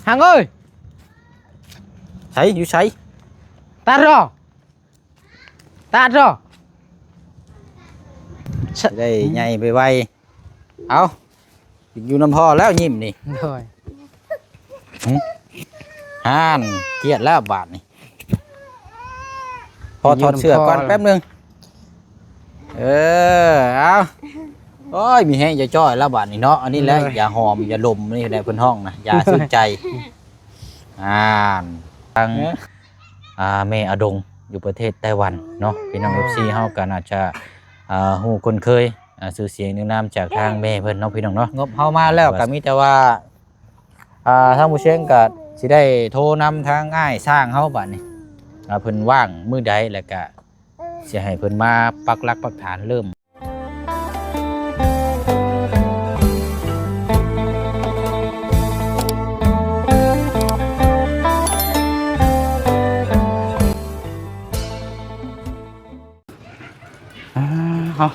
ຫັ້ງເອີຍ ໃສ ຢູ່ໃສ? ຕັດເນາະ ຕັດເນາະ ໄດ້ໃຫຍ່ໄວໆ. ເອົາ ຢູ່ນຳພໍ່ແລ້ວຍິ້ມນີ້ ໂດຍ ຫຶ ຫັ້ນ ກຽດແລ້ວບາດນີ້. ພໍຖອດເສື້ອກ່ອນແປັບໜຶ່ງ. ເອີ ເອົາ ໂອ້ຍ ມີແຮງຈ່ອຍໆແລ້ວບາດນີ້ເນາະ. ອັນນີ້ແຫຼະ ໂດຍ ຢາຫອມ ຢາດົມ ນີ້ແຫຼະເພິ່ນຮ້ອງນະ ຢາຊື່ນໃຈ. ອ່ານ ທາງ ອ່າ ແມ່ອາດົງ ຢູ່ປະເທດໄຕ້ຫວັນເນາະ ພີ່ນ້ອງ ເອັຟຊີ ເຮົາກໍໜ້າຈະ ອ່າ ຮູ້ຄຸ້ນເຄີຍ ອ່າ ຊື່ສຽງເລື່ອງນາມຈາກທາງແມ່ເພິ່ນເນາະ ພີ່ນ້ອງເນາະ. ງົບເຮົາມາແລ້ວ ກໍມີແຕ່ວ່າ ອ່າ ທາງໝູ່ຊຽງກໍຊິໄດ້ໂທນຳທາງອ້າຍຊ່າງເຮົາບາດນີ້ ວ່າເພິ່ນວ່າງມື້ໃດ ແລ້ວກະຊິໃຫ້ເພິ່ນມາປັກຫຼັກປັກຖານເລີ່ມ. ອ່າ ເຮົາ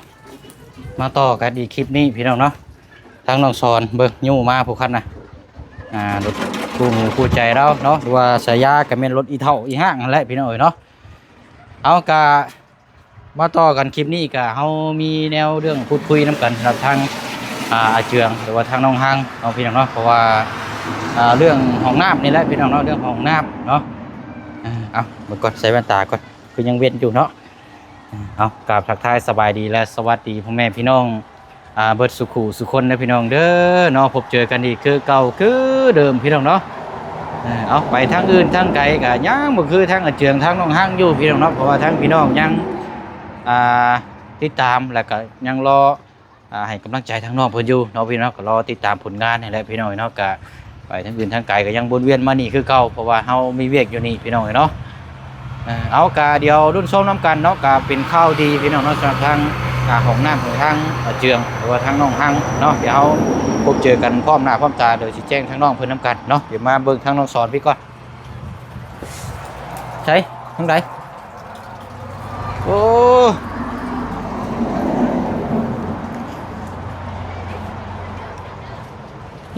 ມາຕໍ່ກັນອີກຄລິບນີ້ພີ່ນ້ອງເນາະ. ທາງນ້ອງສອນເບິ່ງຍູ້ມາຜູ້ຄັນນະ ອ່າ ລົດຄູ່ຫູຄູ່ໃຈລາວເນາະ ຫຼືວ່າສາຍາກໍແມ່ນລົດອີເຖົ້າອີຫ້າງຫັ້ນແຫຼະພີ່ນ້ອງເອີຍເນາະ. ເຮົາກະມາຕໍ່ກັນຄລິບນີ້ ກະເຮົາມີແນວເລື່ອງພູດຄຸຍນຳກັນສຳລັບທາງ ອ່າ ອາເຈືອງ ຫຼືວ່າທາງນ້ອງຮັງເນາະ ພີ່ນ້ອງເນາະ. ເພາະວ່າ ອ່າ ເລື່ອງຫ້ອງນ້ຳນີ້ແຫຼະພີ່ນ້ອງເນາະ ເລື່ອງຫ້ອງນ້ຳເນາະ. ເອົາ ເບິ່ງກ່ອນ ໃສ່ແວ່ນຕາກ່ອນ ຄືຍັງເວັນຢູ່ເນາະ. ເອົາ ກາບທັກທາຍສະບາຍດີ ແລະ ສະຫວັດດີພໍ່ແມ່ພີ່ນ້ອງ ອ່າ ເບິດສູ່ຄູ່ສູ່ຄົນເດີພີ່ນ້ອງເດີເນາະ. ພົບເຈີກັນອີກຄືເກົ່າຄືເດີມພີ່ນ້ອງເນາະ. ເອົາ ໄປທາງອື່ນທາງໄກກະຍັງບໍ່ຄືທາງອາເຈືອງ ທາງນ້ອງຮັງຢູ່ພີ່ນ້ອງເນາະ. ເພາະວ່າທາງພີ່ນ້ອງຍັງ ອ່າ ຕິດຕາມ ແລະ ກະຍັງລໍ ອ່າ ໃຫ້ກຳລັງໃຈທາງນ້ອງເພິ່ນຢູ່ເນາະ ພີ່ນ້ອງເນາະ. ກໍລໍຕິດຕາມຜົນງານນີ້ແຫຼະພີ່ນ້ອງເນາະ. ກະໄປທາງອື່ນທາງໄກກໍຍັງວົນວຽນມານີ້ຄືເກົ່າ ເພາະວ່າເຮົາມີວຽກຢູ່ນີ້ພີ່ນ້ອງເອີຍເນາະ. ເອົາ ກະດຽວລຸ້ນຊົມນຳກັນເນາະ. ກະເປັນຂ່າວດີພີ່ນ້ອງເນາະ ສຳລັບທາງ ອ່າ ຫ້ອງນ້ຳຂອງທາງອາເຈືອງ ຫຼືວ່າທາງນ້ອງຮັງເນາະ. ດຽວເຮົາພົບເຈີກັນພ້ອມໜ້າພ້ອມຕາ ດຽວຊິແຈ້ງທາງນ້ອງເພິ່ນນຳກັນເນາະ. ດຽວມາເບິ່ງທາງນ້ອງສອນພີ້ກ່ອນ. ໃສ ທາງໃດ? ໂອ້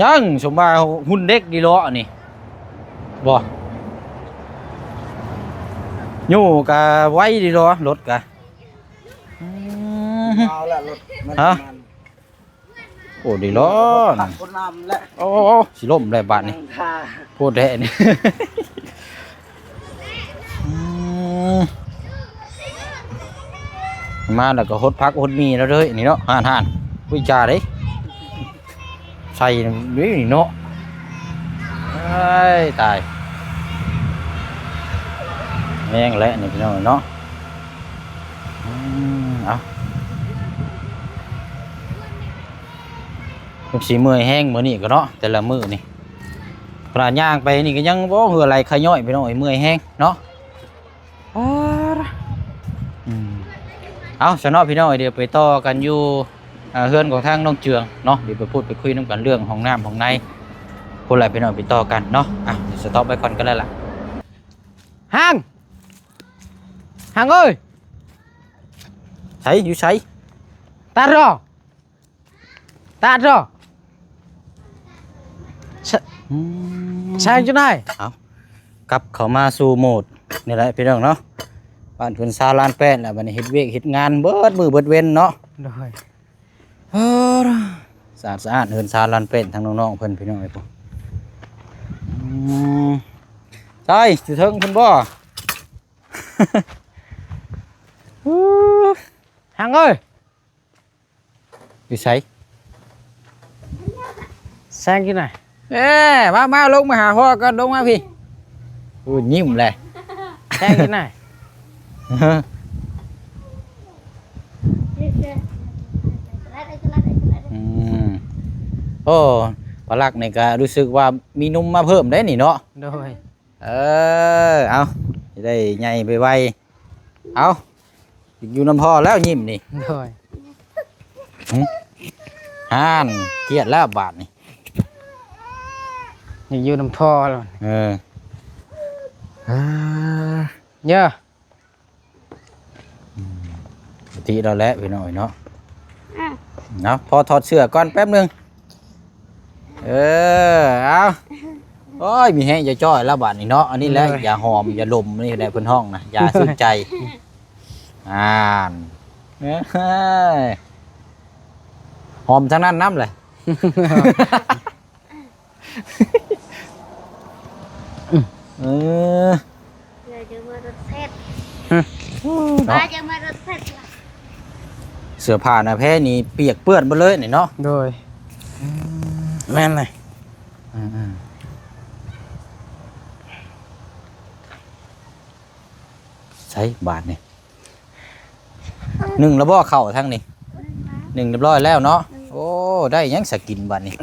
ຍັງສົມວ່າຫຸ່ນເດັກດີເລາະນີ້ ບໍ່ ຢູ່ກະໄວດີເລາະ ລົດກະ ອືມ ເອົາລະ ລົດມັນ ຮະ? ໂອ້ ດີຫຼໍ ໂອ້ ໂອ້ ໂອ້ ຊິລົ້ມແລ້ວບາດນີ້ ໂພດແທ້ນີ້ ອືມ ມາແລ້ວກໍຫົດຜັກຫົດໝີ່ແລ້ວເດີນີ້ເນາະ ຮ້ານໆ ອຸ້ຍ ຈ້າເດ້ ໃສ່ນີ້ເນາະ ເອີຍ ຕາຍ ແຮງແຫຼະນີ້ພີ່ນ້ອງເນາະ ອືມ ເອົາ ຄືຊິເມື່ອຍແຮງມື້ນີ້ກໍເນາະ ແຕ່ລະມື້ນີ້ ຂະໜາດຍ່າງໄປນີ້ກໍຍັງ ໂອ້ ເຫື່ອໄຫຼຂະຍ້ອຍ ພີ່ນ້ອງເອີຍ ເມື່ອຍແຮງເນາະ ອາ ອືມ ເອົາ ຊະເນາະ ພີ່ນ້ອງເອີຍ ດຽວໄປຕໍ່ກັນຢູ່ ອ່າ ເຮືອນຂອງທາງນ້ອງເຈືອງເນາະ ດຽວໄປພູດໄປຄຸຍນຳກັນເລື່ອງຫ້ອງນ້ຳຫ້ອງໃນ ພຸ້ນແຫຼະ ພີ່ນ້ອງ ໄປຕໍ່ກັນເນາະ ອ່ະ ສະຕັອບໄວ້ກ່ອນກໍໄດ້ລະ ຮັງ ຮັງເອີຍ ໃສ ຢູ່ໃສ? ຕາດເນາະ ຕາດເນາະ ສະ ອືມ ແຊງຢູ່ໃນ ເອົາ ກັບເຂົ້າມາສູ່ໂໝດນີ້ແຫຼະ ພີ່ນ້ອງເນາະ ບ້ານເພິ່ນຊາວລານແປດແລ້ວ ບັດນີ້ເຮັດວຽກເຮັດງານເບິດມື້ເບິດເວັນເນາະ ໂດຍ ເອີ ສະອາດສະອາດ ເຮືອນຊາວລານແປດ ທາງນ້ອງໆເພິ່ນ ພີ່ນ້ອງເອີຍ ອືມ ໃສ ຢູ່ເທິງເພິ່ນບໍ່? ຮັງເອີຍ ຢູ່ໃສ? ແຊງຢູ່ໃນ ເອີ ມາ ມາ ລົງມາຫາພໍ່ກ່ອນ ລົງມາພີ້ ໂອ້ ຍິ້ມແຫຼະ ແຊງຢູ່ໃນ ອືມ ໂອ້ ປາລັກນີ້ກໍຮູ້ສຶກວ່າມີໜຸ່ມມາເພີ່ມໄດ໋ນີ້ເນາະ ໂດຍ ເອີ ເອົາ ຊິໄດ້ໃຫຍ່ໄວໆ ເອົາ ຢູ່ນຳພໍ່ແລ້ວຍິ້ມນີ້ ໂດຍ ຫຶ ຫັ້ນ ກຽດແລ້ວບາດນີ້ ຢາກຢູ່ນຳພໍ່ແລ້ວ ເອີ ເອີ ເຢີ ອືມ ປະກະຕິແລ້ວແຫຼະ ພີ່ນ້ອງເອີຍເນາະ ອືມ ເນາະ ພໍຖອດເສື້ອກ່ອນແປັບໜຶ່ງ ເອີ ເອົາ ໂອ້ຍ ມີແຮງຈະຈ້ອຍແລ້ວບາດນີ້ເນາະ. ອັນນີ້ແຫຼະ ໂດຍ ຢາຫອມຢາດົມນີ້ແຫຼະເພິ່ນຮ້ອງນະ ຢາຊື່ນໃຈ. ອ່ານ ເອີຍ ຫອມທັງນັ້ນນຳແຫຼະ. ເອີ ເອີ ເອີ ຈະມາລົດເພັດ ເນາະ ຈະມາລົດເພັດລະ. ເສື້ອຜ້າໜ້າແພນີ້ປຽກເປື້ອນເບິດເລີຍນີ້ເນາະ. ໂດຍ ອືມ ແມ່ນເລີຍ. ອືມ ໃສບາດນີ້ ໜຶ້ງແລ້ວບໍ່ເຂົ້າທາງນີ້? ໜຶ້ງລຽບຮ້ອຍແລ້ວເນາະ. ໂອ້ ໄດ້ຫຍັງສະກິນບາດນີ້?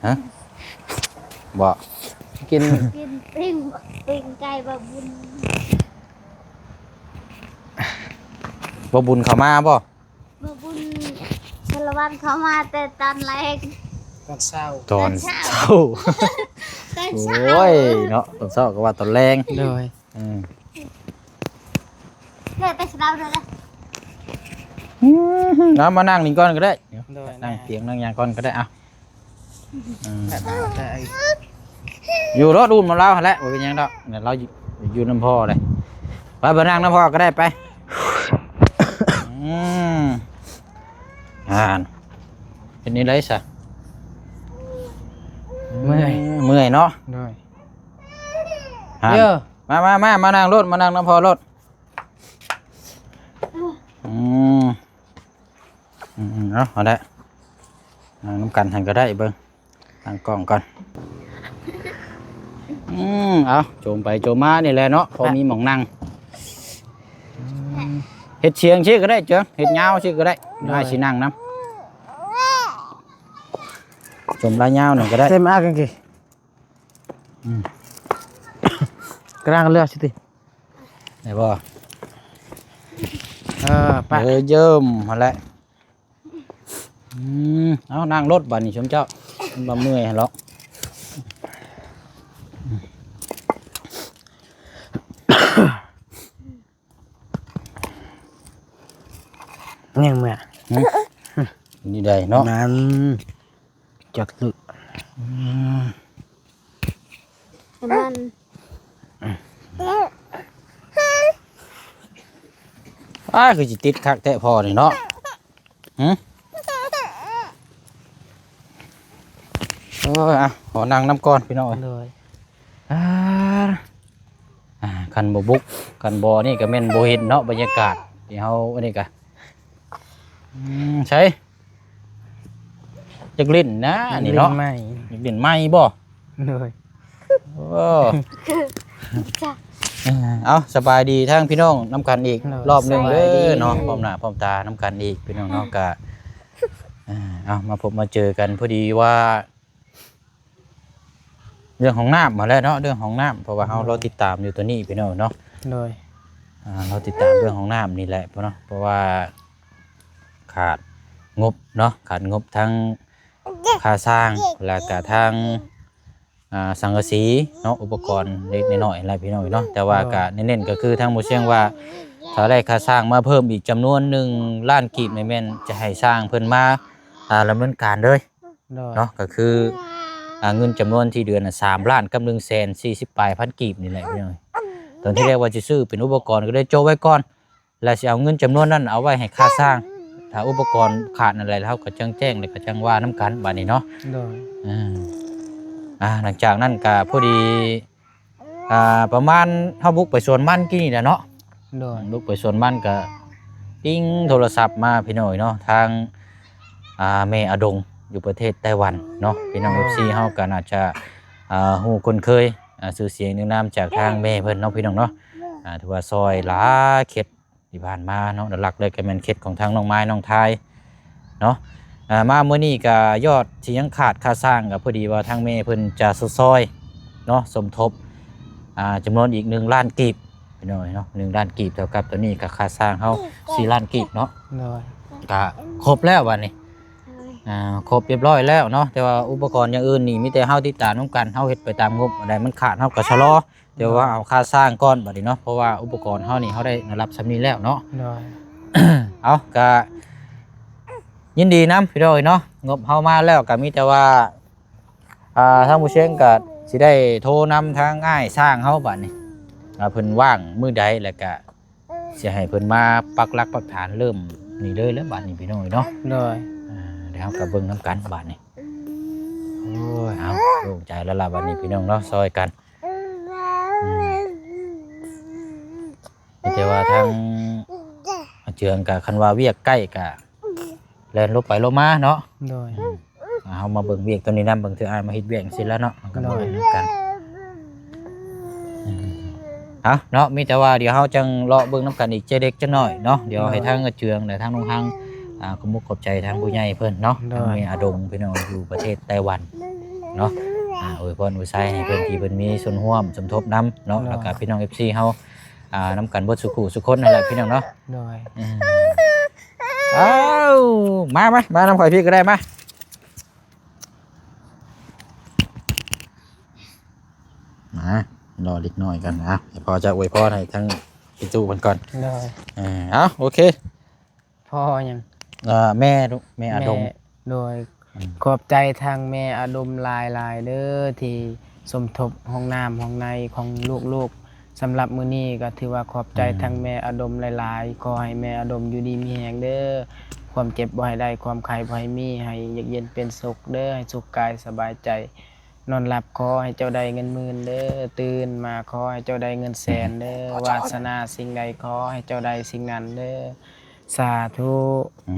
ຮະ ບໍ່ ກິນ ກິນປີ້ງ ປີ້ງໄກ່ບ່າວບຸນ. ບ່າວບຸນເຂົ້າມາບໍ່? ບ່າວບຸນສາລະວັນເຂົ້າມາແຕ່ຕອນແລງ ຕອນເຊົ້າ ຕອນເຊົ້າ ຕອນເຊົ້າ. ໂອ້ຍເນາະ ຕອນເຊົ້າກໍວ່າຕອນແລງ. ໂດຍ ອືມ ເອີ ແຕ່ສະເດົາເດີ ອືມ ເອົາມານັ່ງນີ້ກ່ອນກໍໄດ້. ໂດຍ ນັ່ງຕຽງນັ່ງຫຍັງກ່ອນກໍໄດ້. ເອົາ ອືມ ແບບນັ້ນກໍໄດ້ ຢູ່ໂລດ ອຸ້ມນຳລາວຫັ້ນແຫຼະ ບໍ່ເປັນຫຍັງດອກ. ລາວຢູ່ນຳພໍ່ເດ້. ໄປ ໄປນັ່ງນຳພໍ່ກໍໄດ້ໄປ. ອືມ ອ່ານ ເປັນແນວໃດຊະ? ເມື່ອຍ ເມື່ອຍເນາະ. ໂດຍ ອ່ານ ເອີ ມາ ມາ ມາ ມານັ່ງໂລດ ມານັ່ງນຳພໍ່ໂລດ. ອືມ ອືມ ເອົາ ເອົາແຫຼະ ນັ່ງນຳກັນຫັ້ນກໍໄດ້. ເບິ່ງ ຕັ້ງກ້ອງກ່ອນ. ອືມ ເອົາ ໂຈມໄປໂຈມມານີ້ແຫຼະເນາະ ພໍມີໝ່ອງນັ່ງ. ເຮັດສຽງຊີ້ກໍໄດ້ເຈີ ເຮັດຍາວຊີ້ກໍໄດ້. ໂດຍ ອ້າຍຊິນັ່ງນຳ ໂຈມລາຍຍາວນີ້ກໍໄດ້. ເຕັມອາກາງເກ ອືມ ກາງເລືອກຊິຕິ ໄດ້ບໍ່? ເອີ ໄປ ເອີ ເຢີມຫັ້ນແຫຼະ. ອືມ ເອົາ ນັ່ງໂລດບາດນີ້ ຊຸມເຈົ້າ ມັນບໍ່ເມື່ອຍຫັ້ນເນາະ. ຍັງເມື່ອຍ ຫຶ ນີ້ໄດ້ເນາະ ນັ້ນ ຈັກລຶ ອືມ ມັນ ອ້າ ຄືຊິຕິດຄັກແທ້ພໍ່ນີ້ເນາະ. ຫຶ ໂອ້ຍ ອ່ະ ຂໍນັ່ງນຳກ່ອນພີ່ນ້ອງເອີຍ. ໂດຍ ອ່າ ອ່າ ຄັນບໍ່ບຸກ ຄັນບໍ່ນີ້ກໍແມ່ນບໍ່ເຫັນເນາະ ບັນຍາກາດທີ່ເຮົາ ອັນນີ້ກະ ອືມ ໃສ ຢາກຫຼິ້ນນະ ອັນນີ້ເນາະ ຢາກຫຼິ້ນໃໝ່ ຢາກຫຼິ້ນໃໝ່ບໍ່? ໂດຍ ໂອ້ ເອີ ເອົາ ສະບາຍດີທາງພີ່ນ້ອງນຳກັນອີກ ໂດຍ ລອບໜຶ່ງເດີເນາະ ສະບາຍດີ ພ້ອມໜ້າພ້ອມຕານຳກັນອີກ ພີ່ນ້ອງເນາະ. ກະ ເອີ ເອົາ ມາພົບມາເຈີກັນ ພໍດີວ່າ ເລື່ອງຫ້ອງນ້ຳຫັ້ນແຫຼະເນາະ ເລື່ອງຫ້ອງນ້ຳ ເພາະວ່າເຮົາ ໂດຍ ລໍຕິດຕາມຢູ່ໂຕນີ້ພີ່ນ້ອງເນາະ. ໂດຍ ອ່າ ລໍຕິດຕາມເລື່ອງຫ້ອງນ້ຳນີ້ແຫຼະເນາະ ເພາະວ່າຂາດງົບເນາະ ຂາດງົບທັງຄ່າສ້າງ ແລ້ວກະທັງ ອ່າ ສັງກະສີເນາະ ອຸປະກອນເລັກໆນ້ອຍໆແຫຼະພີ່ນ້ອງເນາະ. ແຕ່ວ່າ ໂດຍ ກະເນັ້ນໆກໍຄືທາງໝູ່ຊຽງວ່າ ຖ້າໄດ້ຄ່າສ້າງມາເພີ່ມອີກຈຳນວນໜຶ່ງລ້ານກີບນີ້ ແມ່ນຈະໃຫ້ຊ່າງເພິ່ນມາ ອ່າ ດຳເນີນການເລີຍ ໂດຍ ເນາະ ກໍຄື ອ່າ ເງິນຈຳນວນທີ່ເດືອນນະ ສາມລ້ານກັບໜຶ່ງແສນສີ່ສິບປາຍພັນກີບນີ້ແຫຼະພີ່ນ້ອງ. ຕອນທີ່ແລກວ່າຊິຊື້ເປັນອຸປະກອນ ກໍໄດ້ໂຈະໄວ້ກ່ອນ ແລ້ວຊິເອົາເງິນຈຳນວນນັ້ນເອົາໄວ້ໃຫ້ຄ່າສ້າງ. ຖ້າອຸປະກອນຂາດອັນໃດ ເຮົາກໍຈັ່ງແຈ້ງ ແລ້ວກໍຈັ່ງວ່ານຳກັນບາດນີ້ເນາະ. ໂດຍ ເອີ ອ່າ ຫຼັງຈາກນັ້ນກໍພໍດີ ອ່າ ປະມານເຮົາບຸກໄປສວນມັນກີ້ນີ້ແຫຼະເນາະ. ໂດຍ ບຸກໄປສວນມັນກໍຕິງໂທລະສັບມາພີ່ນ້ອງເນາະ ທາງ ອ່າ ແມ່ອາດົງຢູ່ປະເທດໄຕ້ຫວັນເນາະ. ພີ່ນ້ອງ ໂດຍ ເອັຟຊີ ເຮົາກໍໜ້າຈະ ອ່າ ຮູ້ຄຸ້ນເຄີຍ ອ່າ ຊື່ສຽງເລື່ອງນາມຈາກທາງແມ່ເພິ່ນເນາະ ພີ່ນ້ອງເນາະ. ອ່າ ຖືວ່າຊ່ອຍຫຼາຍເຂດ ທີ່ຜ່ານມາເນາະ ຫຼັກໆເລີຍກໍແມ່ນເຂດຂອງທາງນ້ອງມາຍ ນ້ອງທາຍເນາະ. ອ່າ ມາມື້ນີ້ກໍຍອດທີ່ຍັງຂາດຄ່າສ້າງ ກໍພໍດີວ່າທາງແມ່ເພິ່ນຈະຊົດຊ່ອຍເນາະ ສົມທົບ ອ່າ ຈຳນວນອີກໜຶ່ງລ້ານກີບ ພີ່ນ້ອງເນາະ. ໜຶ່ງລ້ານກີບເທົ່າກັບຕອນນີ້ກໍຄ່າສ້າງເຮົາສີ່ລ້ານກີບເນາະ. ໂດຍ ກໍຄົບແລ້ວບັດນີ້ ອ່າ ຄົບຮຽບຮ້ອຍແລ້ວເນາະ. ແຕ່ວ່າອຸປະກອນຢ່າງອື່ນນີ້ ມີແຕ່ເຮົາຕິດຕາມນຳກັນ ເຮົາເຮັດໄປຕາມງົບ ອັນໃດມັນຂາດເຮົາກໍຊະລໍ ແຕ່ວ່າເອົາຄ່າສ້າງກ່ອນບັດນີ້ເນາະ ເພາະວ່າອຸປະກອນເຮົານີ້ ເຮົາໄດ້ລະດັບສ່ຳນີ້ແລ້ວເນາະ. ໂດຍ ເອົາ ກະຍິນດີນຳພີ່ນ້ອງເອີຍເນາະ ງົບເຮົາມາແລ້ວ ກະມີແຕ່ວ່າ ອ່າ ທາງໝູ່ຊຽງກະ ຊິໄດ້ໂທນຳທາງອ້າຍຊ່າງເຮົາບາດນີ້ ວ່າເພິ່ນວ່າງມື້ໃດ ແລ້ວກະຊິໃຫ້ເພິ່ນມາປັກຫຼັກປັກຖານເລີ່ມນີ້ເລີຍແຫຼະບາດນີ້ພີ່ນ້ອງເອີຍເນາະ. ໂດຍ ອ່າ ດຽວເຮົາກໍເບິ່ງນຳກັນບາດນີ້. ໂອ້ຍ ເອົາ ໂລ່ງໃຈແລ້ວລະບາດນີ້ພີ່ນ້ອງເນາະ ຊ່ອຍກັນ. ອືມ ມີແຕ່ວ່າທາງອາເຈືອງກະ ຄັນວ່າວຽກໃກ້ກະແລ່ນລົບໄປລົບມາເນາະ. ໂດຍ ອືມ ເຮົາມາເບິ່ງວຽກຕົວນີ້ນຳ ເບິ່ງເທື່ອອ້າຍມາເຮັດວຽກຈັ່ງຊີ້ແລ້ວເນາະ ມັນກໍບໍ່ ໂດຍ ຄືກັນ. ອືມ ເອົາເນາະ ມີແຕ່ວ່າດຽວເຮົາຈັ່ງເລາະເບິ່ງນຳກັນອີກຈັກເລັກຈັກນ້ອຍເນາະ. ດຽວໃຫ້ ໂດຍ ທາງອາເຈືອງ ແລະ ທາງນ້ອງຮັງ ອ່າ ຂອບມຸກຂອບໃຈທາງຜູ້ໃຫຍ່ເພິ່ນເນາະ ໂດຍ ທາງແມ່ອາດົງ ພີ່ນ້ອງ ຢູ່ປະເທດໄຕ້ຫວັນເນາະ. ອ່າ ອວຍພອນອວຍໄຊໃຫ້ເພິ່ນ ທີ່ເພິ່ນມີສ່ວນຮ່ວມສົມທົບນຳເນາະ ໂດຍ ແລ້ວກໍພີ່ນ້ອງເອັຟຊີເຮົາ ອ່າ ນຳກັນເບິດສູ່ຄູ່ສູ່ຄົນນັ້ນແຫຼະພີ່ນ້ອງເນາະ. ໂດຍ ອືມ ອ້າວ ມາ ມາ ມານຳຂ້ອຍພີ້ກໍໄດ້ ມາ ມາ ລໍເລັກນ້ອຍກ່ອນນະ ໃຫ້ພໍ່ຈະອວຍພອນໃຫ້ທາງພີ່ຕູ້ເພິ່ນກ່ອນ. ໂດຍ ເອີ ເອົາ ໂອເຄ ພໍ່ຫຍັງ? ເອີ ແມ່ລູກ ແມ່ອາດົມ ແມ່ ໂດຍ ອືມ ຂອບໃຈທາງແມ່ອາດົມຫຼາຍໆເດີ ທີ່ສົມທົບຫ້ອງນ້ຳຫ້ອງໃນຂອງລູກໆ. ສຳລັບມື້ນີ້ກໍຖືວ່າຂອບໃຈ ອືມ ທາງແມ່ອາດົມຫຼາຍໆ. ຂໍໃຫ້ແມ່ອາດົມຢູ່ດີມີແຮງເດີ ຄວາມເຈັບບໍ່ໃຫ້ໄດ້ ຄວາມໄຂ້ບໍ່ໃຫ້ມີ ໃຫ້ຢາກເຢັນເປັນສຸກເດີ ໃຫ້ສຸກກາຍສະບາຍໃຈ. ນອນຫຼັບຂໍໃຫ້ເຈົ້າໄດ້ເງິນໝື່ນເດີ ຕື່ນມາຂໍໃຫ້ເຈົ້າໄດ້ເງິນແສນເດີ ວາດສະໜາສິ່ງໃດຂໍໃຫ້ເຈົ້າໄດ້ສິ່ງນັ້ນເດີ ສາທຸ. ອື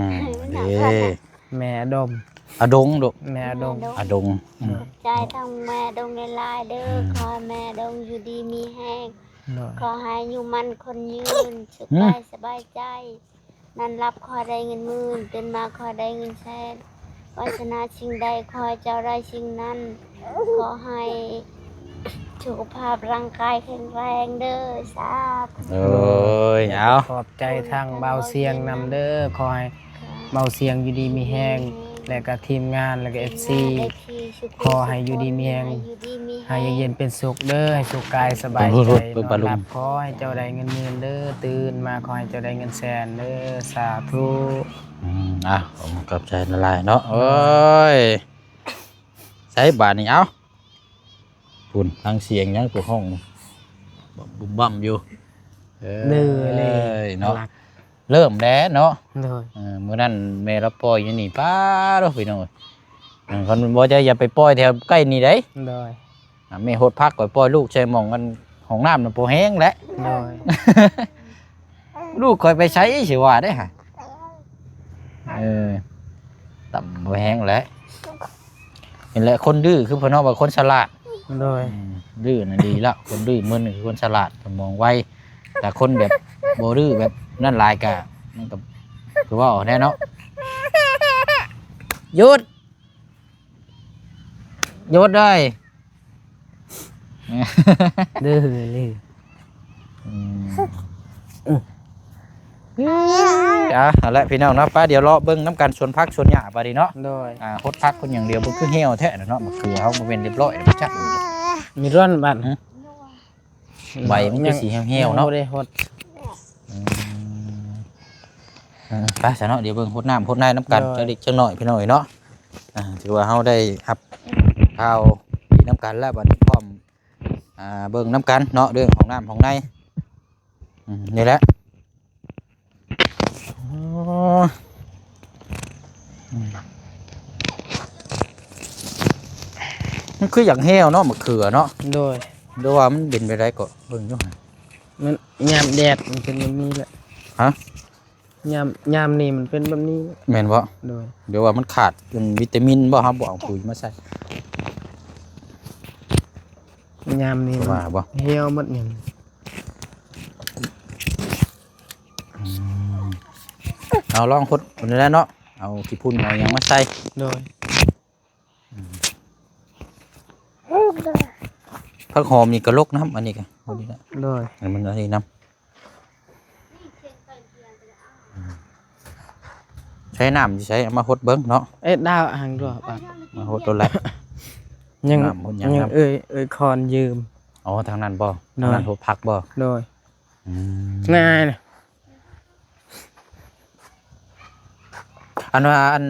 ມ ເດ້ ແມ່ອາດົມ ອາດົງລູກ ແມ່ອາດົງ ອາດົງ ອືມ ຂອບໃຈທາງແມ່ອາດົງຫຼາຍໆເດີ ອືມ ຂໍໃຫ້ແມ່ອາດົງຢູ່ດີມີແຮງ ໂດຍ ຂໍໃຫ້ອາຍຸໝັ້ນຂວັນຍືນ ສຸກກາຍສະບາຍໃຈ. ນອນຫຼັບຂໍໃຫ້ໄດ້ເງິນໝື່ນ ຕື່ນມາຂໍໃຫ້ໄດ້ເງິນແສນ ວາດສະໜາສິ່ງໃດຂໍໃຫ້ເຈົ້າໄດ້ສິ່ງນັ້ນ ຂໍໃຫ້ສຸຂະພາບຮ່າງກາຍແຂງແຮງເດີ ສາທຸ. ໂອ້ຍ ເອົາ ຂອບໃຈທາງບ່າວຊຽງນຳເດີ ຂໍໃຫ້ບ່າວຊຽງຢູ່ດີມີແຮງ ແລະກະທີມງານ ແລະກະເອັຟຊີ ຂໍໃຫ້ຢູ່ດີມີແຮງ ໃຫ້ຢູ່ເຢັນເປັນສຸກເດີ ໃຫ້ສຸກກາຍສະບາຍໃຈ ເບິ່ງປາລຸງ ນອນຫຼັບຂໍໃຫ້ເຈົ້າໄດ້ເງິນໝື່ນເດີ ຕື່ນມາຂໍໃຫ້ເຈົ້າໄດ້ເງິນແສນເດີ ສາທຸ. ອືມ ອ່ະ ຂອບໃຈຫຼາຍໆເນາະ. ໂອ້ຍ ໃສບາດນີ້ ເອົາ ພຸ້ນ ທາງສຽງຫຍັງຜູ້ຮ້ອງບຸ້ມບັ້ມຢູ່ ເອີ ເດີເລີຍເນາະ ເລີ່ມແລ້ວເນາະ. ໂດຍ ເອີ ມື້ນັ້ນແມ່ລາວປ່ອຍຢູ່ນີ້ ປ້າໂທ້ ພີ່ນ້ອງເອີຍ ຄັນບໍ່ໃຈຢ່າໄປປ່ອຍແຖວໃກ້ນີ້ເດ້. ໂດຍ ອ່າ ແມ່ຫົດຜັກ ຂ້ອຍປ່ອຍລູກໃສ່ໝ່ອງອັນຫ້ອງນ້ຳນັ້ນບໍ່ແຮງແຫຼະ. ໂດຍ ລູກຂ້ອຍໄປໃສຊິວ່າເດ້ຫະ ເອີ ຕ່ຳບໍ່ແຮງແຫຼະ. ນີ້ແຫຼະຄົນດື້ ຄືເພິ່ນເວົ້າວ່າຄົນສະຫຼາດ. ໂດຍ ອືມ ດື້ນະດີລະ ຄົນດື້ມຶນຄືຄົນສະຫຼາດ ສະໝອງໄວ. ແຕ່ຄົນແບບບໍ່ດື້ແບບນັ້ນຫຼາຍກະ ມັນກະຄືເວົ້າແນ່ເນາະ. ຢຸດ ຢຸດເດີ ດື້ເລີຍ. ອືມ ອ່ະ ຫັ້ນແຫຼະພີ່ນ້ອງເນາະ ໄປ ດຽວເລາະເບິ່ງນຳກັນສວນຜັກສວນຫຍ້າບາດນີ້ເນາະ. ໂດຍ ອ່າ ຫົດຜັກຄົນຢ່າງດຽວ ມັນຄືແຫ້ວແທ້ນະເນາະ ມະເຂືອເຮົາບໍ່ແມ່ນຮຽບຮ້ອຍແລ້ວຈັກ ມີດ້ວນບາດ ຫຶ? ໃບມັນຄືຊິແຫ້ວໆເນາະ ຍັງບໍ່ໄດ້ຫົດ. ອືມ ເອີ ໄປຊະເນາະ ດຽວເບິ່ງຫົດນ້ຳຫົດໃນນຳກັນ ໂດຍ ຈັກເລັກຈັກນ້ອຍພີ່ນ້ອງເອີຍເນາະ. ອ່າ ຖືວ່າເຮົາໄດ້ຮັບຂ່າວດີນຳກັນແລ້ວ ບັດນີ້ພ້ອມ ອ່າ ເບິ່ງນຳກັນເນາະ ເລື່ອງຂອງນ້ຳຂອງໃນ. ອືມ ນີ້ແຫຼະ ໂອ້ ອືມ ມັນຄືຢາກແຫ້ວເນາະ ມະເຂືອເນາະ. ໂດຍ ຫຼືວ່າມັນເປັນແບບໃດກໍເບິ່ງຢູ່ຫັ້ນ ມັນຍາມແດດມັນເປັນແບບນີ້ແຫຼະ. ຮະ? ຍາມ ຍາມນີ້ມັນເປັນແບບນີ້ ແມ່ນບໍ່? ໂດຍ ຫຼືວ່າມັນຂາດວິຕາມິນບໍ່ ເຮົາບໍ່ເອົາປຸຍມາໃສ່? ຍາມນີ້ມັນ ວ່າບໍ່ ແຫ້ວໝົດນີ້. ອືມ ເອົາລອງຫົດເບິ່ງແຫຼະເນາະ ເອົາຂີ້ຝຸ່ນເອົາຫຍັງມາໃສ່. ໂດຍ ອືມ ຜັກຫອມນີ້ກະລົກນຳ ອັນນີ້ກະ ໂດຍ ອັນນີ້ນຳ. ໃຊ້ນ້ຳຢູ່ໃສ ເອົາມາຫົດເບິ່ງເນາະ. ເອັດດາວຫັ້ນຕົວະ ມາຫົດໂລດແຫຼະ. ຍັງ ນ້ຳຫົດຫຍັງ ຍັງ ນ້ຳ ເອີຍ ເອີຍຄອນຢືມ. ອໍ ທາງນັ້ນບໍ່? ໂດຍ ທາງນັ້ນຫົດຜັກບໍ່? ໂດຍ ອືມ ງ່າຍນະ. ອັນວ່າ ອັນ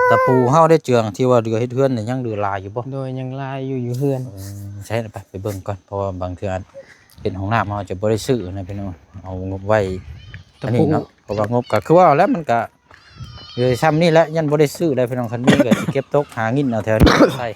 ຕະປູເຮົາໄດ້ເຈື່ອງ ທີ່ວ່າເຫຼືອເຮັດເຮືອນນີ້ ຍັງເຫຼືອຫຼາຍຢູ່ບໍ່? ໂດຍ ຍັງຫຼາຍຢູ່ ຢູ່ເຮືອນ. ເອີ ໃຊ້ໄປ ໄປເບິ່ງກ່ອນ ເພາະວ່າບາງເທື່ອເຮັດຫ້ອງນ້ຳເຮົາຈະບໍ່ໄດ້ຊື້ນະພີ່ນ້ອງ ເອົາງົບໄວ້ ຕະປູ ອັນນີ້ເນາະ ເພາະວ່າງົບກໍຄືວ່າແລ້ວ ມັນກໍເຫຼືອຊ່ຳນີ້ແຫຼະ ຍັງບໍ່ໄດ້ຊື້ໄດ໋ພີ່ນ້ອງ. ຄັນມີກໍຊິເກັບຕົກຫາງິນເອົາແຖວນີ້ໃສ່.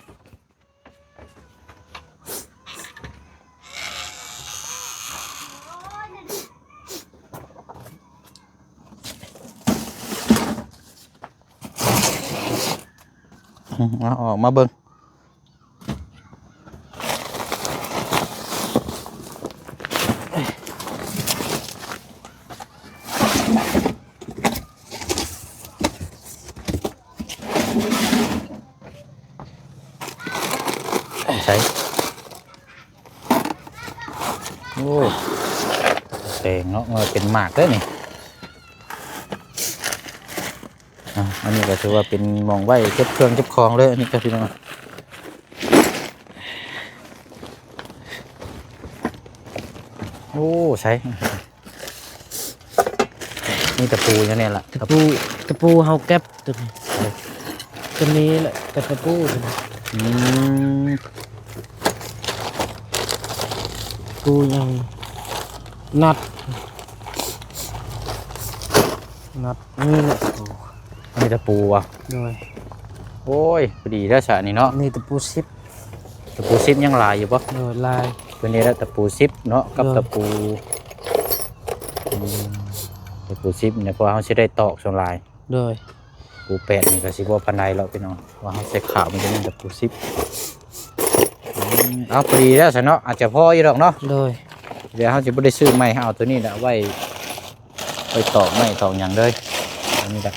ອືມ ເອົາອອກມາເບິ່ງ. ໃສ່ ໂອ້ ແປງເນາະ ເອີ ເປັນໝາກເດ້ນີ້. ອ່າ ອັນນີ້ກໍຖືວ່າເປັນໝ່ອງໄວ້ເກັບເຄື່ອງເກັບຂອງເລີຍ ອັນນີ້ກໍພີ່ນ້ອງ. ໂອ້ ໃສ່ ມີຕະປູຫຍັງແດ່ລະ? ຕະປູ ຕະປູເຮົາເກັບຕົວນີ້ ຕົວນີ້ແຫຼະ ແຕ່ຕະປູຕົວນີ້. ອືມ ຕະປູຫຍັງ? ນັດ ນັດ ນີ້ແຫຼະຕະປູ. ອັນນີ້ຕະປູບໍ່? ໂດຍ. ໂອ້ຍ ພໍດີແລ້ວຊະນີ້ເນາະ. ນີ້ຕະປູສິບ. ຕະປູສິບຍັງຫຼາຍຢູ່ບໍ່? ໂດຍ ຫຼາຍ. ຕົວນີ້ລະຕະປູສິບເນາະ ກັບ ໂດຍ ຕະປູ ອືມ ຕະປູສິບນີ້ ເພາະວ່າເຮົາຊິໄດ້ຕອກສ່ວນຫຼາຍ. ໂດຍ. ຕະປູແປດນີ້ກໍຊິບໍ່ປານໃດແລ້ວພີ່ນ້ອງ ວ່າເຮົາໃສ່ຂາວ ມັນຈະແມ່ນຕະປູສິບ. ອືມ ເອົາ ພໍດີແລ້ວຊະເນາະ ອາດຈະພໍຢູ່ດອກເນາະ. ໂດຍ. ດຽວເຮົາຊິບໍ່ໄດ້ຊື້ໃໝ່ ເຮົາເອົາຕົວນີ້ແຫຼະໄວ້ ໄວ້ຕອກໄມ້ຕອກຫຍັງເລີຍ ອັນນີ້ລະ.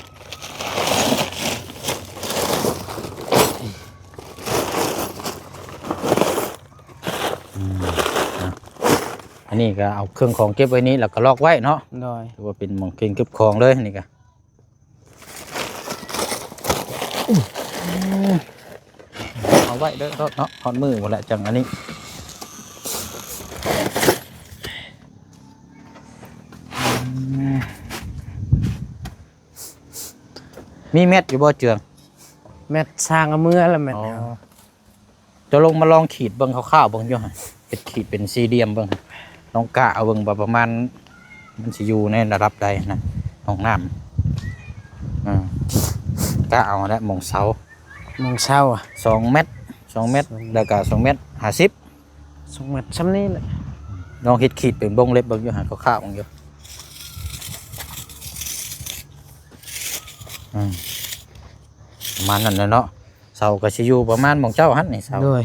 ອືມ ອ່ະ ອັນນີ້ກໍເອົາເຄື່ອງຂອງເກັບໄວ້ນີ້ ແລ້ວກໍລັອກໄວ້ເນາະ. ໂດຍ. ຖືວ່າເປັນໝ່ອງເກັບຂອງເລີຍ ອັນນີ້ກໍ ເອົາໄວ້ເດີເນາະ ຮອດມື້ພຸ້ນແຫຼະ ຈັ່ງອັນນີ້ ອືມ ມີແມັດຢູ່ບໍ່ເຈື່ອງ? ແມັດຊ່າງເອົາເມືອລະແມັດ. ອໍ ເຈົ້າລົງມາລອງຂີດເບິ່ງຄ່າວໆເບິ່ງຢູ່ຫັ້ນ ເຮັດຂີດເປັນສີ່ຫຼ່ຽມເບິ່ງ ລອງກະເອົາເບິ່ງວ່າປະມານມັນຊິຢູ່ໃນລະດັບໃດນະ ຫ້ອງນ້ຳ. ເອີ ກະເອົາແຫຼະ ໝ່ອງເສົາ ໝ່ອງເສົາ ສອງແມັດ ສອງແມັດ ສອງແມັດ ແລ້ວກະສອງແມັດຫ້າສິບ ສອງແມັດຊ່ຳນີ້ແຫຼະ. ລອງເຮັດຂີດເປັນວົງເລັບເບິ່ງຢູ່ຫັ້ນ ຄ່າວໆເບິ່ງຢູ່. ອືມ ປະມານນັ້ນແຫຼະເນາະ. ເສົາກໍຊິຢູ່ປະມານໝ່ອງເຈົ້າຫັ້ນນີ້ເສົາ. ໂດຍ.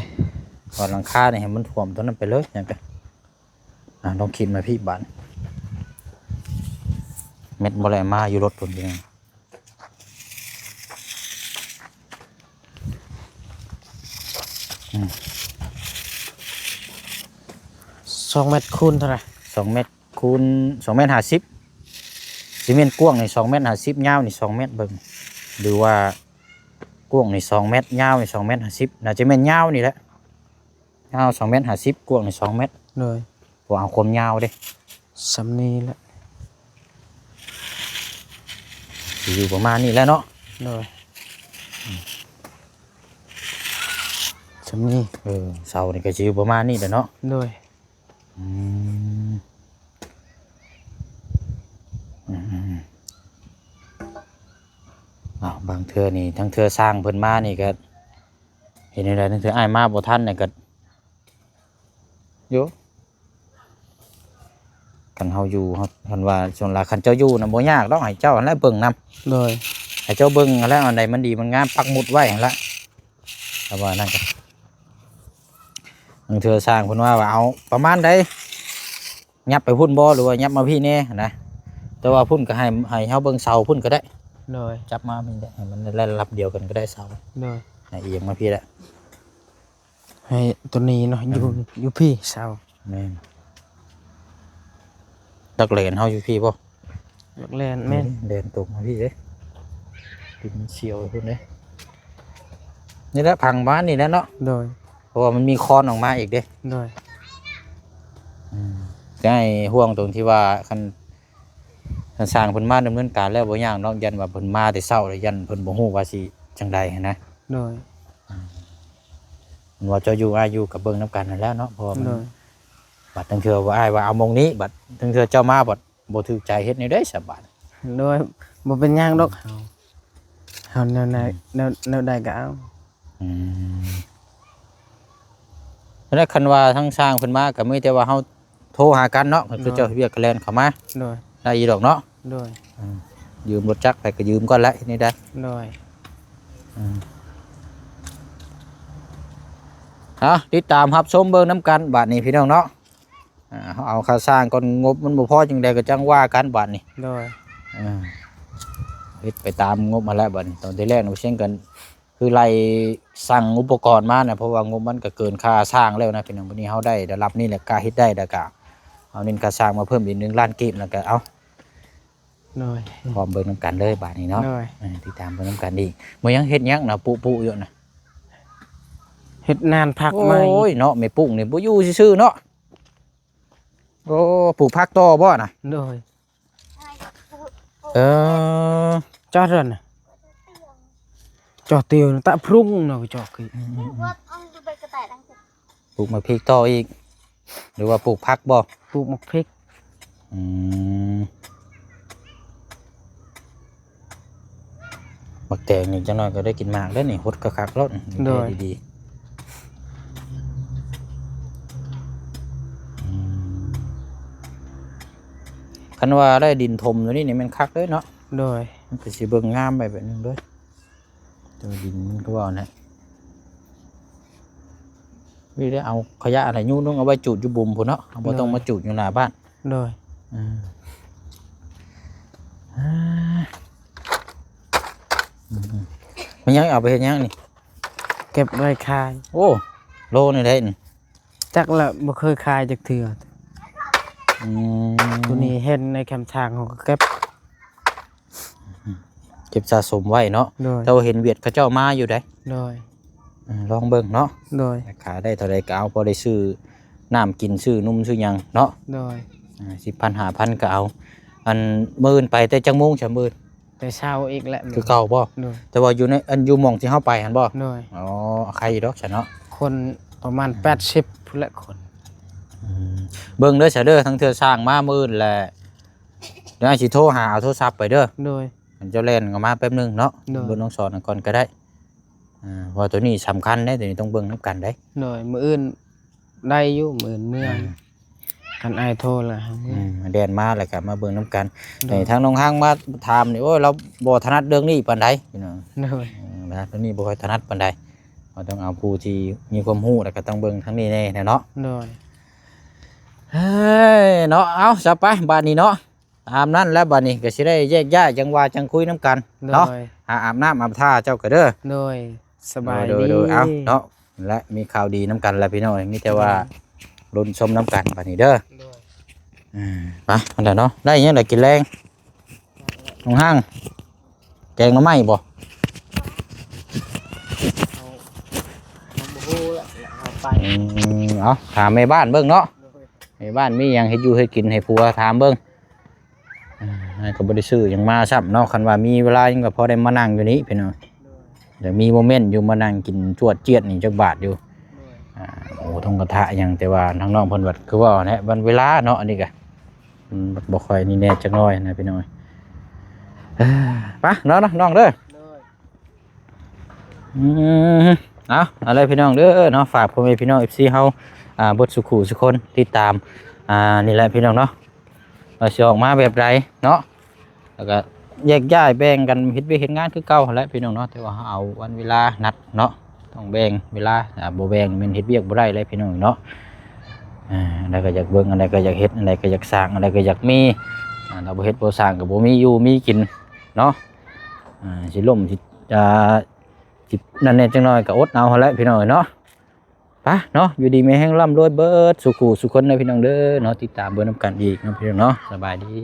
ກ່ອນຫຼັງຄານີ້ໃຫ້ມັນຖ້ວມຕົວນັ້ນໄປເລີຍ ຫຍັງກະ ອ່າ ລອງຂີດມາພີ້ບາດ ແມັດບໍ່ໄດ້ມາຢູ່ລົດພຸ້ນພີ່ນ້ອງ. ອືມ ສອງແມັດຄູນເທົ່າໃດ? ສອງແມັດ ຄູນສອງແມັດຫ້າສິບ ຊິແມ່ນກວ້າງນີ້ສອງແມັດຫ້າສິບ ຍາວນີ້ສອງແມັດເບິ່ງ ຫຼືວ່າກວ້າງນີ້ສອງແມັດ ຍາວນີ້ສອງແມັດຫ້າສິບ ໜ້າຈະແມ່ນຍາວນີ້ແຫຼະ ຍາວສອງແມັດຫ້າສິບ ກວ້າງນີ້ສອງແມັດ. ໂດຍ. ເພາະເອົາຄວາມຍາວເດ້ ສ່ຳນີ້ແຫຼະ ຊິຢູ່ປະມານນີ້ແຫຼະເນາະ. ໂດຍ. ອືມ ສ່ຳນີ້ ເອີ ເສົານີ້ກໍຊິຢູ່ປະມານນີ້ແຫຼະເນາະ. ໂດຍ. ອືມ ອືມ ອືມ ອ້າວ ບາງເທື່ອນີ້ ທັງເທື່ອຊ່າງເພິ່ນມານີ້ກໍເຮັດແນວໃດ ທັງເທື່ອອ້າຍມາບໍ່ທັນນີ້ກໍ ໂຍ ຄັນເຮົາຢູ່ ເຮົາ ຄັນວ່າສ່ວນຫຼາຍ ຄັນເຈົ້າຢູ່ນະບໍ່ຍາກດອກ ໃຫ້ເຈົ້າຫັ້ນແຫຼະເບິ່ງນຳ. ໂດຍ. ໃຫ້ເຈົ້າເບິ່ງຫັ້ນແຫຼະ ອັນໃດມັນດີມັນງາມ ປັກໝຸດໄວ້ຫັ້ນລະ ແຕ່ວ່ານັ້ນກໍ ບາງເທື່ອຊ່າງເພິ່ນວ່າ ວ່າເອົາປະມານໃດ ຍັບໄປພຸ້ນບໍ່ ຫຼືວ່າຍັບມາພີ້ແດ່ຫັ້ນນະ ແຕ່ວ່າພຸ້ນກໍໃຫ້ ໃຫ້ເຮົາເບິ່ງເສົາພຸ້ນກໍໄດ້. ໂດຍ. ຈັບມາພີ້ໄດ້ ໃຫ້ມັນໄດ້ລະດັບດຽວກັນກໍໄດ້ເສົາ. ໂດຍ. ໃຫ້ອຽງມາພີ້ແຫຼະ ໃຫ້ຕົວນີ້ເນາະ ຢູ່ ອືມ ຢູ່ພີ້ເສົາ. ແມ່ນ. ຫຼັກແຫຼນເຮົາຢູ່ພີ້ບໍ່? ຫຼັກແຫຼນ ແມ່ນ. ແຫຼນຕົງມາພີ້ເດ້ ດິນມັນສ່ຽວພຸ້ນເດ້. ນີ້ແຫຼະ ພັງປະມານນີ້ແຫຼະເນາະ. ໂດຍ. ເພາະວ່າມັນມີຄອນອອກມາອີກເດ້. ໂດຍ. ອືມ ຈະໃຫ້ຫ່ວງຕົງທີ່ວ່າ ຄັນ ຄັນຊ່າງເພິ່ນມາດຳເນີນການແລ້ວບໍ່ຍາກດອກ ຢ້ານວ່າເພິ່ນມາແຕ່ເຊົ້າແລ້ວ ຢ້ານເພິ່ນບໍ່ຮູ້ວ່າຊິ ຈ ຈັ່ງໃດຫັ້ນນະ. ໂດຍ ອືມ ເຫັນວ່າເຈົ້າຢູ່ ອ້າຍຢູ່ ກໍເບິ່ງນຳກັນຫັ້ນແຫຼະເນາະ ເພາະວ່າມັນ ໂດຍ ບັດລາງເທື່ອວ່າອ້າຍວ່າເອົາໝ່ອງນີ້ ບັດລາງເທື່ອເຈົ້າມາບັດບໍ່ຖືກໃຈ ເຮັດແນວໃດສະບາດ? ໂດຍ ບໍ່ເປັນຫຍັງດອກ ເຮົາ ເຮົາແນວໃດ ອືມ ແນວ ແນວໃດກໍເອົາ. ອືມ ແລ້ວຄັນວ່າທາງຊ່າງເພິ່ນມາ ກໍມີແຕ່ວ່າເຮົາໂທຫາກັນເນາະ ໂດຍ ຄືເຈົ້າວຽກກໍແລ່ນເຂົ້າມາ ໂດຍ ໄດ້ຢູ່ດອກເນາະ. ໂດຍ ອືມ ຢືມລົດຈັກໄປກໍຢືມກ່ອນແຫຼະ ເຮັດແນວໃດ. ໂດຍ ອືມ ເອົາ ຕິດຕາມຮັບຊົມເບິ່ງນຳກັນບາດນີ້ພີ່ນ້ອງເນາະ. ອ່າ ເຮົາເອົາຄ່າສ້າງກ່ອນ ງົບມັນບໍ່ພໍຈັ່ງໃດກໍຈັ່ງວ່າກັນບາດນີ້. ໂດຍ ເອີ ເຮັດໄປຕາມງົບຫັ້ນແຫຼະບາດນີ້. ຕອນທີ່ແລກນະ ເຊັ່ນກັນ ຄືໄລ່ສັ່ງອຸປະກອນມານະ ເພາະວ່າງົບມັນກໍເກີນຄ່າສ້າງແລ້ວນະພີ່ນ້ອງ. ບັດນີ້ເຮົາໄດ້ລະດັບນີ້ແຫຼະ ກະເຮັດໄດ້ ແລ້ວກະເອົາເນັ້ນຄ່າສ້າງມາເພີ່ມອີກໜຶ່ງລ້ານກີບ ແລ້ວກະເອົາ ໂດຍ ພ້ອມເບິ່ງນຳກັນເລີຍບາດນີ້ເນາະ. ໂດຍ ເອີ ຕິດຕາມເບິ່ງນຳກັນອີກ. ບໍ່ຍັງເຮັດຫຍັງນະ ປຸໆຢູ່ນະ ເຮັດນານຜັກໃໝ່. ໂອ້ຍເນາະ ແມ່ປຸນີ້ບໍ່ຢູ່ຊື່ໆເນາະ. ໂອ້ ປູກຜັກຕໍ່ບໍ່ນະ? ໂດຍ ເອີ ຈອດນັ້ນນະ ຈອດຕຽວນະ ຕະພລຸງນະ ຈອດຄື ອືມໆໆ ປູກໝາກພິກຕໍ່ອີກ ຫຼືວ່າປູກຜັກບໍ່? ປູກໝາກພິກ. ອືມ ໝາກແຕງນີ້ຈັກໜ້ອຍກໍໄດ້ກິນໝາກເດ້ນີ້ ຫົດຄັກໆໂລດ. ໂດຍ ດີໆ ອືມ ຄັນວ່າໄດ້ດິນຖົມຢູ່ນີ້ນີ້ແມ່ນຄັກເດ້ເນາະ. ໂດຍ ມັນກໍຊິເບິ່ງງາມໄປແບບໜຶ່ງເດ້ ແຕ່ວ່າດິນມັນຄືວ່ານັ້ນ ນີ້ໄດ້ເອົາຂະຫຍະຫັ້ນແຫຼະ ຍູ້ລົງເອົາໄວ້ຈູດຢູ່ບຸມພຸ້ນເນາະ ເຮົາບໍ່ຕ້ອງ ໂດຍ ມາຈູດຢູ່ໜ້າບ້ານ. ໂດຍ ອືມ ອ່າ ອືມ ມັນຍັງເອົາໄປເຮັດຫຍັງນີ້? ເກັບໄວ້ຂາຍ. ໂອ້ ໂລນີ້ໄດ້ນີ້? ຈັກລະ ບໍ່ເຄີຍຂາຍຈັກເທື່ອ. ອືມ ຜູ້ນີ້ເຫັນໃນແຄມທາງເຮົາກໍເກັບ ເກັບສະສົມໄວ້ເນາະ. ໂດຍ ແຕ່ວ່າເຫັນຫວຽດເຂົາເຈົ້າມາຢູ່ໃດ. ໂດຍ ເອີ ລອງເບິ່ງເນາະ. ໂດຍ ຂາຍໄດ້ເທົ່າໃດກໍເອົາ ພໍໄດ້ຊື້ນ້ຳກິນ ຊື້ນົມຊື້ຫຍັງເນາະ. ໂດຍ ອ່າ ສິບພັນ ຫ້າພັນກໍເອົາ. ອັນ ມື້ອື່ນໄປແຕ່ຈັກໂມງຊະມື້ອື່ນ? ແຕ່ເຊົ້າອີກແຫຼະ ຄືເກົ່າບໍ່? ໂດຍ ແຕ່ວ່າຢູ່ໃນ ອັນ ຢູ່ໝ່ອງທີ່ເຮົາໄປຫັ້ນບໍ່? ໂດຍ ອໍ ໄຄຢູ່ດອກຊະເນາະ ຄົນປະມານ ອືມ ແປດສິບພຸ້ນແຫຼະຄົນ. ອືມ ເບິ່ງເດີຊະເດີ ທັງເທື່ອຊ່າງມາມື້ອື່ນແຫຼະ ດຽວອ້າຍຊິໂທຫາເອົາໂທລະສັບໄປເດີ. ໂດຍ ເຈົ້າແລ່ນເຂົ້າມາແປັບໜຶ່ງເນາະ. ໂດຍ ເບິ່ງນ້ອງສອນນຳກ່ອນກໍໄດ້. ອ່າ ເພາະວ່າໂຕນີ້ສຳຄັນເດ້ ໂຕນີ້ຕ້ອງເບິ່ງນຳກັນເດ້. ໂດຍ ມື້ອື່ນໄດ້ຢູ່ ມື້ອື່ນເມືອ. ອືມ ຄັນອ້າຍໂທລະ ອືມ ແລ່ນມາແລ້ວກໍມາເບິ່ງນຳກັນ. ໂດຍ ໃຫ້ທາງນ້ອງຮັງມາຖາມນີ້ ໂອ້ຍ ລາວບໍ່ຖະໜັດເລື່ອງນີ້ປານໃດພີ່ນ້ອງ. ໂດຍ ເອີ ທາງນີ້ບໍ່ຄ່ອຍຖະໜັດປານໃດ ເຮົາຕ້ອງເອົາຜູ້ທີ່ມີຄວາມຮູ້ ແລ້ວກໍຕ້ອງເບິ່ງທາງນີ້ແດ່ເນາະ. ໂດຍ ເອີ ເນາະ ເອົາ ຊະໄປບາດນີ້ເນາະ. ຕາມນັ້ນແຫຼະ ບາດນີ້ກໍຊິໄດ້ແຍກຍ້າຍ ຈັ່ງວ່າຈັ່ງຄຸຍນຳກັນເນາະ. ໂດຍ ຫາອາບນ້ຳອາບທ່າເຈົ້າກໍເດີ. ໂດຍ ສະບາຍດີ. ໂດຍ ເອົາເນາະ ແລະ ມີຂ່າວດີນຳກັນແຫຼະພີ່ນ້ອງ ມີແຕ່ວ່າ ໂດຍ ລຸ້ນຊົມນຳກັນບາດນີ້ເດີ. ໂດຍ ເອີ ໄປ ອັນໃດເນາະ ໄດ້ຫຍັງລະກິນແລງ ນ້ອງຮັງ ແກງໜໍ່ໄມ້ບໍ່? ເຮົາ ເຮົາບໍ່ຮູ້ລະ ເຮົາໄປ ອືມ ເອົາ ຖາມແມ່ບ້ານເບິ່ງເນາະ. ໂດຍ ແມ່ບ້ານມີຫຍັງເຮັດຢູ່ເຮັດກິນໃຫ້ຜົວ ຖາມເບິ່ງ. ອ່າ ກໍບໍ່ໄດ້ຊື້ຫຍັງມາຊ້ຳເນາະ ຄັນວ່າມີເວລາຫຍັງກໍພໍໄດ້ມານັ່ງຢູ່ນີ້ພີ່ນ້ອງ. ໂດຍ ແຕ່ມີໂມເມັນຢູ່ ມານັ່ງກິນຈວດຈຽດນີ້ຈັກບາດຢູ່. ໂດຍ ອ່າ ໂອ້ ທົ່ງກະທະຫຍັງ ແຕ່ວ່າທາງນ້ອງເພິ່ນບັດຄືວ່າແຫຼະ ວັນເວລາເນາະ ອັນນີ້ກະ ອືມ ບໍ່ຄ່ອຍນີ້ແນ່ຈັກໜ້ອຍນະພີ່ນ້ອງ. ເອີ ໄປເນາະ ນ້ອງເດີ. ໂດຍ ອືມ ເອົາ ເອົາເລີຍພີ່ນ້ອງເດີເນາະ ຝາກພໍ່ແມ່ພີ່ນ້ອງ ເອັຟຊີ ເຮົາ ອ່າ ເບິດສູ່ຄູ່ສູ່ຄົນຕິດຕາມ ອ່າ ນີ້ແຫຼະພີ່ນ້ອງເນາະ ວ່າຊິອອກມາແບບໃດເນາະ ແລ້ວກໍແຍກຍ້າຍແບ່ງກັນເຮັດວຽກເຮັດງານຄືເກົ່າຫັ້ນແຫຼະພີ່ນ້ອງເນາະ. ແຕ່ວ່າເຮົາເອົາວັນເວລານັດເນາະ ຕ້ອງແບ່ງເວລາ ຖ້າບໍ່ແບ່ງແມ່ນເຮັດວຽກບໍ່ໄດ້ເລີຍພີ່ນ້ອງເນາະ. ອ່າ ອັນໃດກໍຢາກເບິ່ງ ອັນໃດກໍຢາກເຮັດ ອັນໃດກໍຢາກສ້າງ ອັນໃດກໍຢາກມີ ອ່າ ຖ້າບໍ່ເຮັດບໍ່ສ້າງກໍບໍ່ມີຢູ່ມີກິນເນາະ. ອ່າ ຊິລົ້ມ ຊິ ອ່າ ຊິນັ້ນແດ່ຈັກໜ້ອຍກໍອົດເອົາຫັ້ນແຫຼະພີ່ນ້ອງເອີຍເນາະ. ໄປເນາະ ຢູ່ດີມີແຮງ ລ່ຳລວຍເບິດສູ່ຄູ່ສູ່ຄົນເດີພີ່ນ້ອງເດີເນາະ. ຕິດຕາມເບິ່ງນຳກັນອີກເນາະພີ່ນ້ອງເນາະ. ສະບາຍດີ.